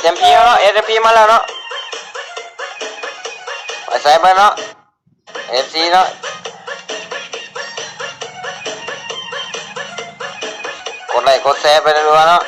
ເອັມພີເນາະ ເອັມພີມາແລ້ວເນາະ ໄປໃສ່ເບິ່ງເນາະ ເອັຟຊີເນາະ ກົດໄລ້ກົດແຊໄປເລື້ອຍໆເນາະ.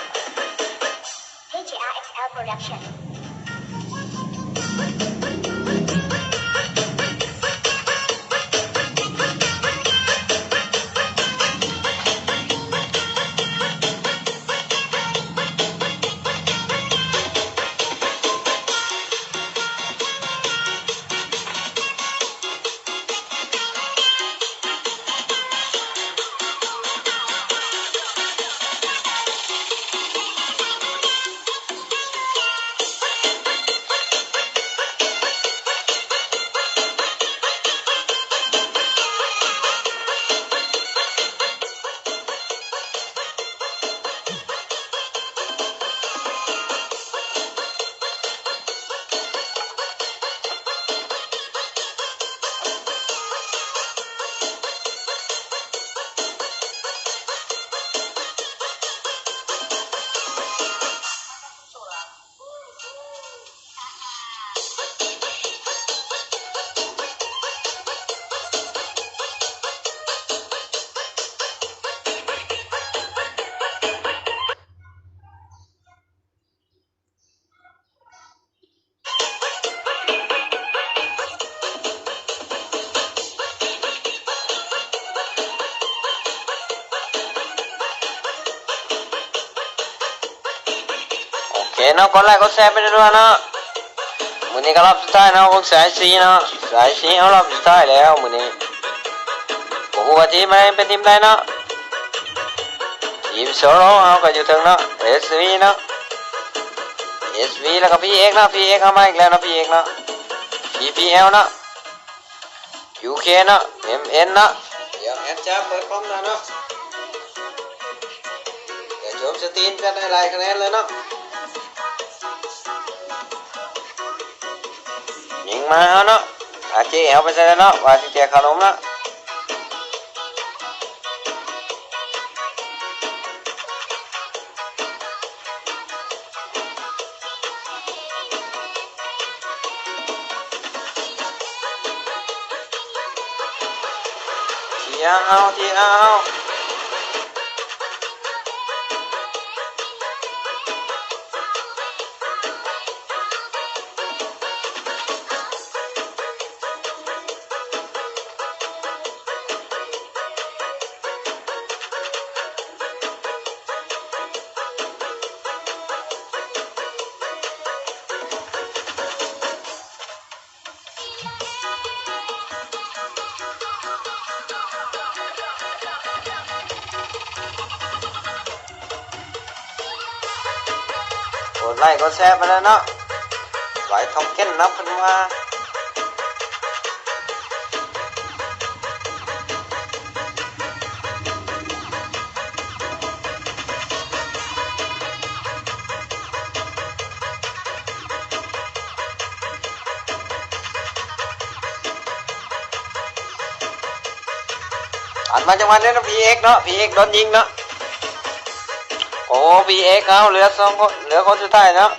ໂອເຄເນາະ ກົດໄລ້ກົດແຊໄປດ້ວຍເນາະ ມື້ນີ້ກໍຮອບສຸດທ້າຍເນາະ ຂອງສາຍສີ່ເນາະ ສາຍສີ່ເຮົາຮອບສຸດທ້າຍແລ້ວມື້ນີ້ ບໍ່ຮູ້ວ່າທີມໃດເປັນທີມໃດເນາະ ທີມໂຊໂລເຮົາກໍຢູ່ເທິງເນາະ ເອສວີເນາະ ເອສວີ ແລ້ວກໍພີເອັກເນາະ ພີເອັກເຮົາມາອີກແລ້ວເນາະ ພີເອັກເນາະ ພີພີແອລເນາະ ຢູເຄເນາະ ເອັມເອັນເນາະ ດຽວແອດຈະເປີດຄອມແລ້ວເນາະ ດຽວໂຈມສະຕີນກັນໃຫ້ຫຼາຍຄະແນນເລີຍເນາະ ຍິງມາເຮົາເນາະ ອາເຈເອົາໄປໃສ່ແລ້ວເນາະ ວ່າຊິແຈກຂະໜົມເນາະ. ເຊຍເຮົາ ເຊຍເຮົາ ກົດໄລ້ກົດແຊໄປແລ້ວເນາະ ໄວທອງເກັນນຳຂຶ້ນມາ ອັດມາຈັງຫວະນີ້ເນາະ ພີເອັກເນາະ ພີເອັກໂດນຍິງເນາະ ໂອ້ ພີເອັກເຮົາເຫຼືອສອງຄົນ ເຫຼືອຄົນສຸດທ້າຍເນາະ.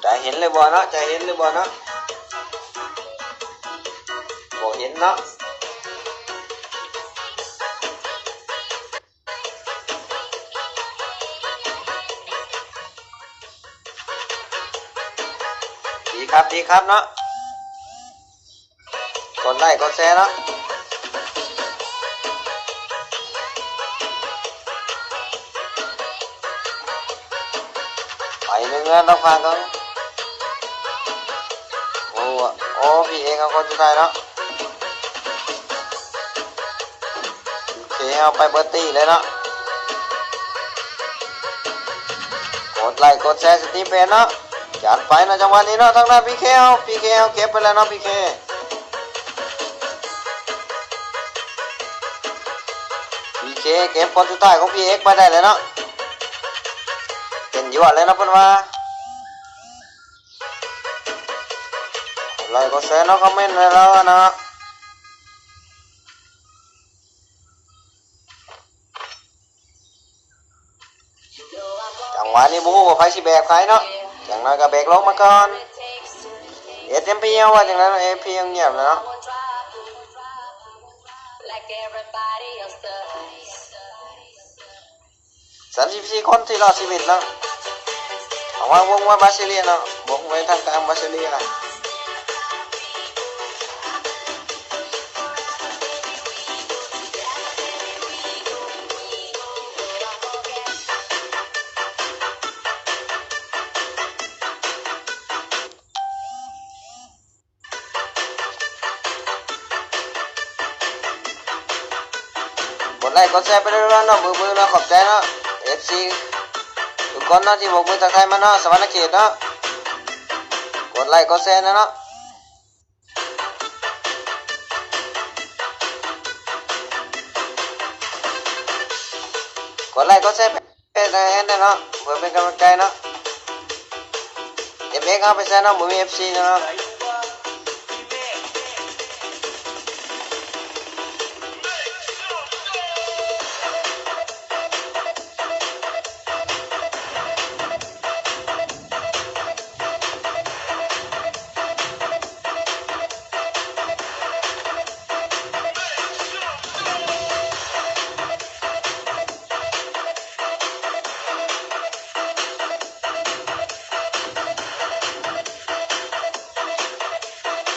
ຈະເຫັນຫຼືບໍ່ເນາະ ຈະເຫັນຫຼືບໍ່ເນາະ ບໍ່ເຫັນເນາະ. ດີຄັບ ດີຄັບເນາະ ກົດໄລ້ກົດແຊເນາະ ໄປເລື້ອຍໆ ຕ້ອງຟັງກ່ອນ ໂອ້ ໂອ້ ພີເອັກເຮົາຄົນສຸດທ້າຍເນາະ. ໂອເຄ ເຮົາໄປເບີດຕີ້ເລີຍເນາະ ກົດໄລ້ກົດແຊສະຕີມເພນເນາະ ຈັດໄປເນາະ ຈັງຫວະນີ້ເນາະ ທາງດ້ານພີເຄເຮົາ ພີເຄເຮົາເກັບໄປແລ້ວເນາະ ພີເຄ ພີເຄເກັບຄົນສຸດທ້າຍຂອງພີເອັກໄປໄດ້ແລ້ວເນາະ. ເປັນຢວດເລີຍເນາະເພິ່ນວ່າ. ກົດໄລກ໌ ກົດແຊເນາະ ຄອມເມັນໃຫ້ລາວເນາະ. ຈັງຫວະນີ້ບໍ່ຮູ້ວ່າໃຜຊິແບກໃຜເນາະ. ຢ່າງໜ້ອຍກໍແບກລົງມາກ່ອນ. ເອັດເອັມພີ ເຮົາວ່າຈັ່ງໃດເນາະ. ເອັດເອັມພີ ງຽບແລ້ວເນາະ. ສາມສິບສີ່ຄົນທີ່ລອດຊີວິດເນາະ. ເອົາມາວົງມາບາຊິເລຍເນາະ. ວົງໄວ້ທາງກາງບາຊິເລຍ. ກົດໄລກ໌ ກົດແຊໄປເລື້ອຍໆເນາະ. ມືໆເນາະ. ຂອບໃຈເນາະ ເອັຟຊີ ທຸກຄົນເນາະ ທີ່ໂບກມືທັກທາຍມາເນາະ ສະຫວັນນະເຂດເນາະ. ກົດໄລກ໌ ກົດແຊແດ່ເນາະ. ກົດໄລກ໌ ກົດແຊ ເຮັດໃຫ້ແອນແດ່ເນາະ ເພື່ອເປັນກຳລັງໃຈເນາະ. ເອັມເອັກ ເອົາໄປໃສ່ເນາະ ບໍ່ມີເອັຟຊີເນາະ.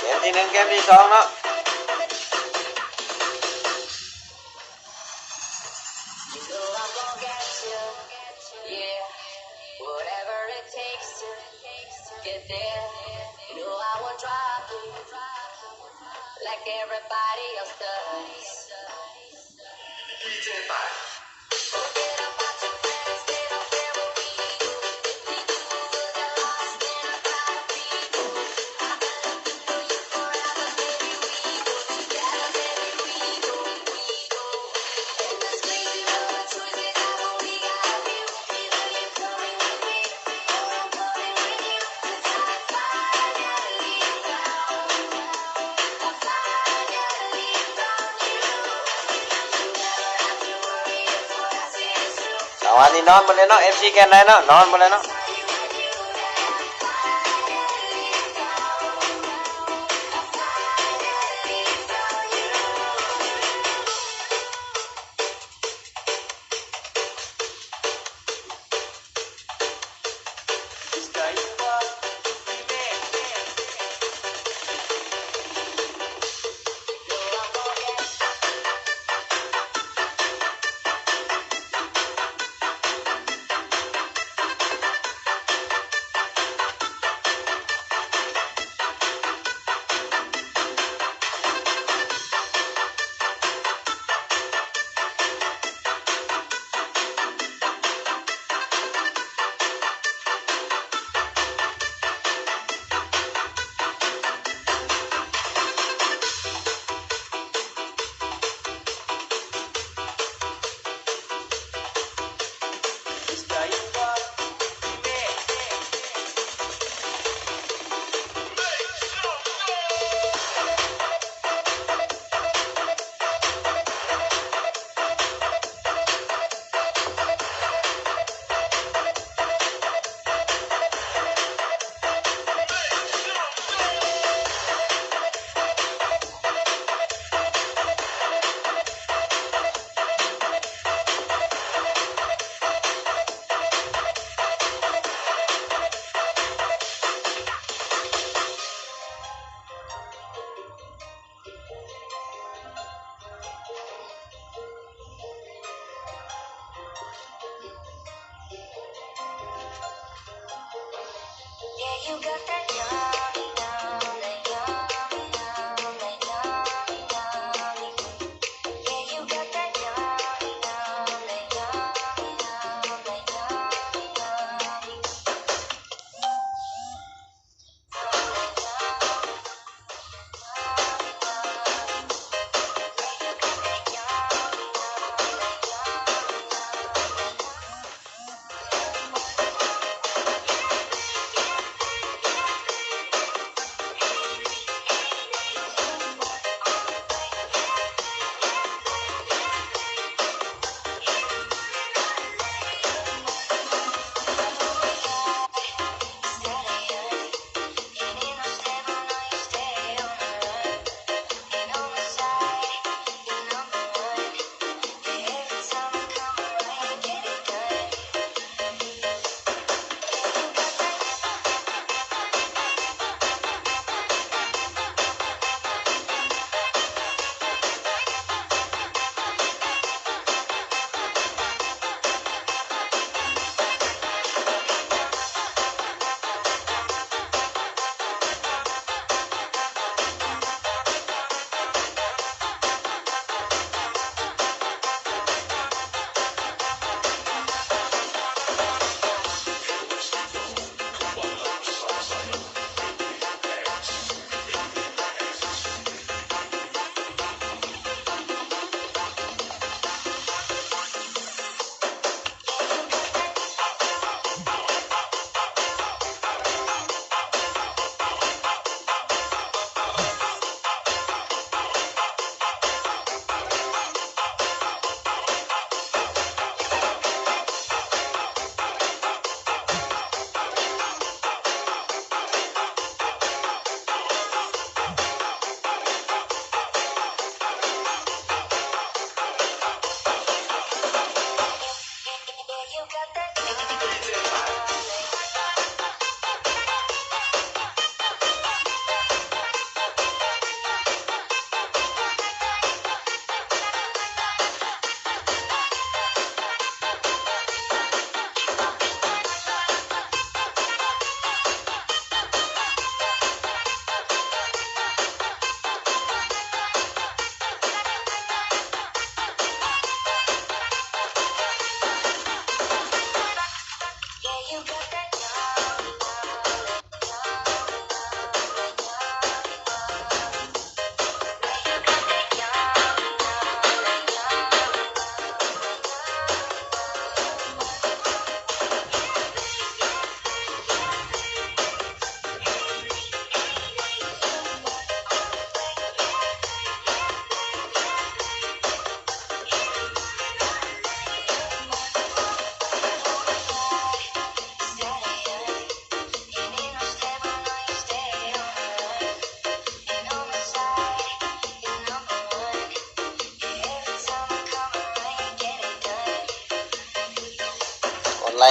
ເກມທີໜຶ່ງ ເກມທີສອງເນາະ.ຈັງຫວະນີ້ນອນໝົດເລີຍເນາະ ເອັຟຊີ ແກ່ນໃດເນາະ ນອນໝົດເລີຍເນາະ.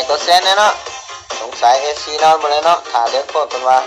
ກດແຊນແນ່ເນາະ. ສົງໄສເອຊີນອນບໍ່ໄດ້ເນາະ ຖ້າເດັກໂພດເພິ່ນວ່າ.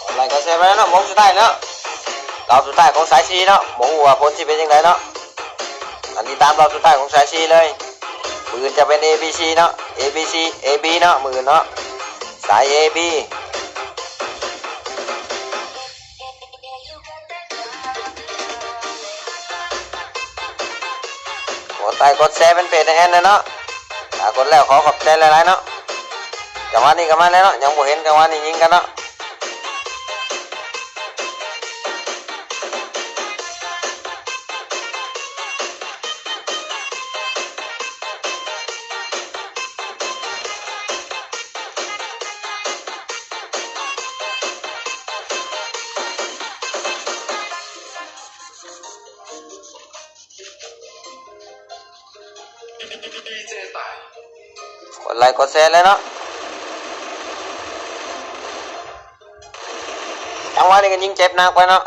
ກດໄລ້ກດແຊໄວ້ເນາະ ໂມງສຸດທ້າຍເນາະ ລອບສຸດທ້າຍຂອງສາຍສີ່ເນາະ ບໍ່ຮູ້ວ່າຜົນຊິເປັນຈັ່ງໃດເນາະ. ອັນນີ້ຕາມລອບສຸດທ້າຍຂອງສາຍສີ່ເລີຍ ມື້ອື່ນຈະເປັນເອບີຊີເນາະ ເອບີຊີ ເອບີເນາະ ມື້ອື່ນເນາະ ສາຍເອບີ. ກົດໄລ້ກົດແຊເປັນເພຈໃຫ້ແອນແນ່ເນາະ ຖ້າກົດແລ້ວຂໍຂອບໃຈຫຼາຍໆເນາະ. ຈັງຫວະນີ້ກໍມາແລ້ວເນາະ ຍັງບໍ່ເຫັນ ຈັງຫວະນີ້ຍິງກັນເນາະ. ກົດໄລ້ກົດແຊເລີຍເນາະ ຈັງຫວະນີ້ກໍຍິງເຈັບໜັກໄປເນາະ.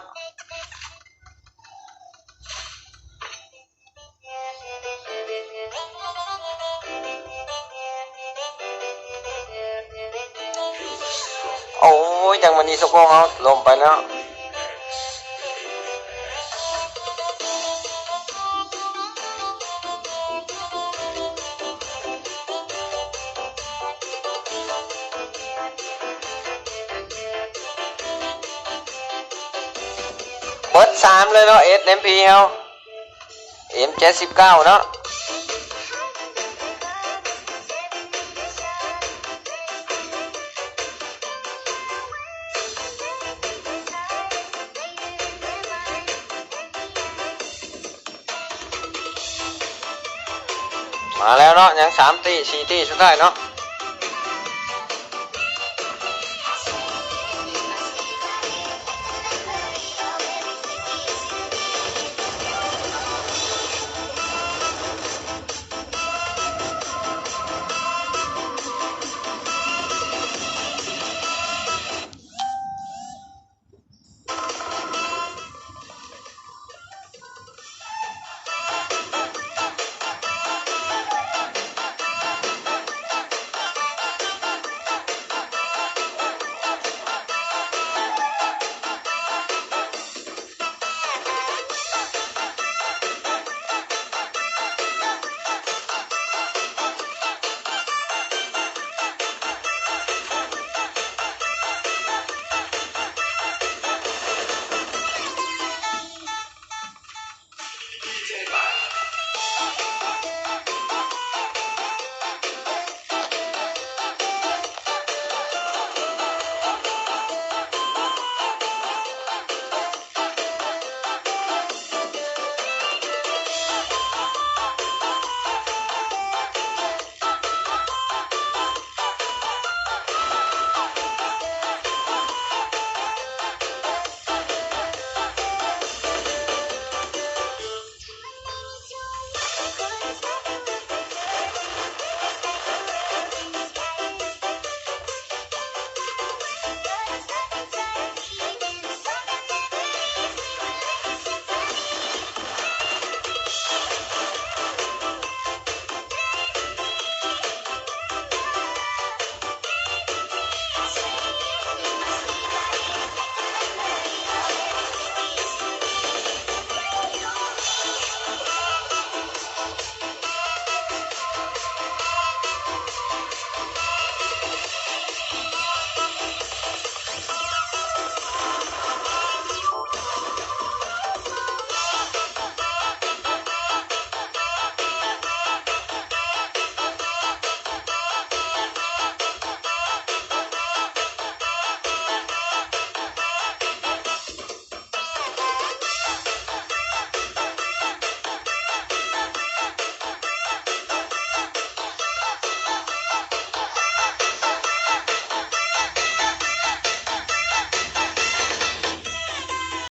ໂອ້ຍ ຈັງຫວະນີ້ສົກໂກງເຮົາລົ້ມໄປເນາະ. ເບິດສາມເລີຍເນາະ ເອັສເອັມພີເຮົາ ເອັມເຈັດສິບເກົ້າເນາະ. ມາແລ້ວເນາະ ຍັງສາມຕີສີ່ຕີສຸດທ້າຍເນາະ.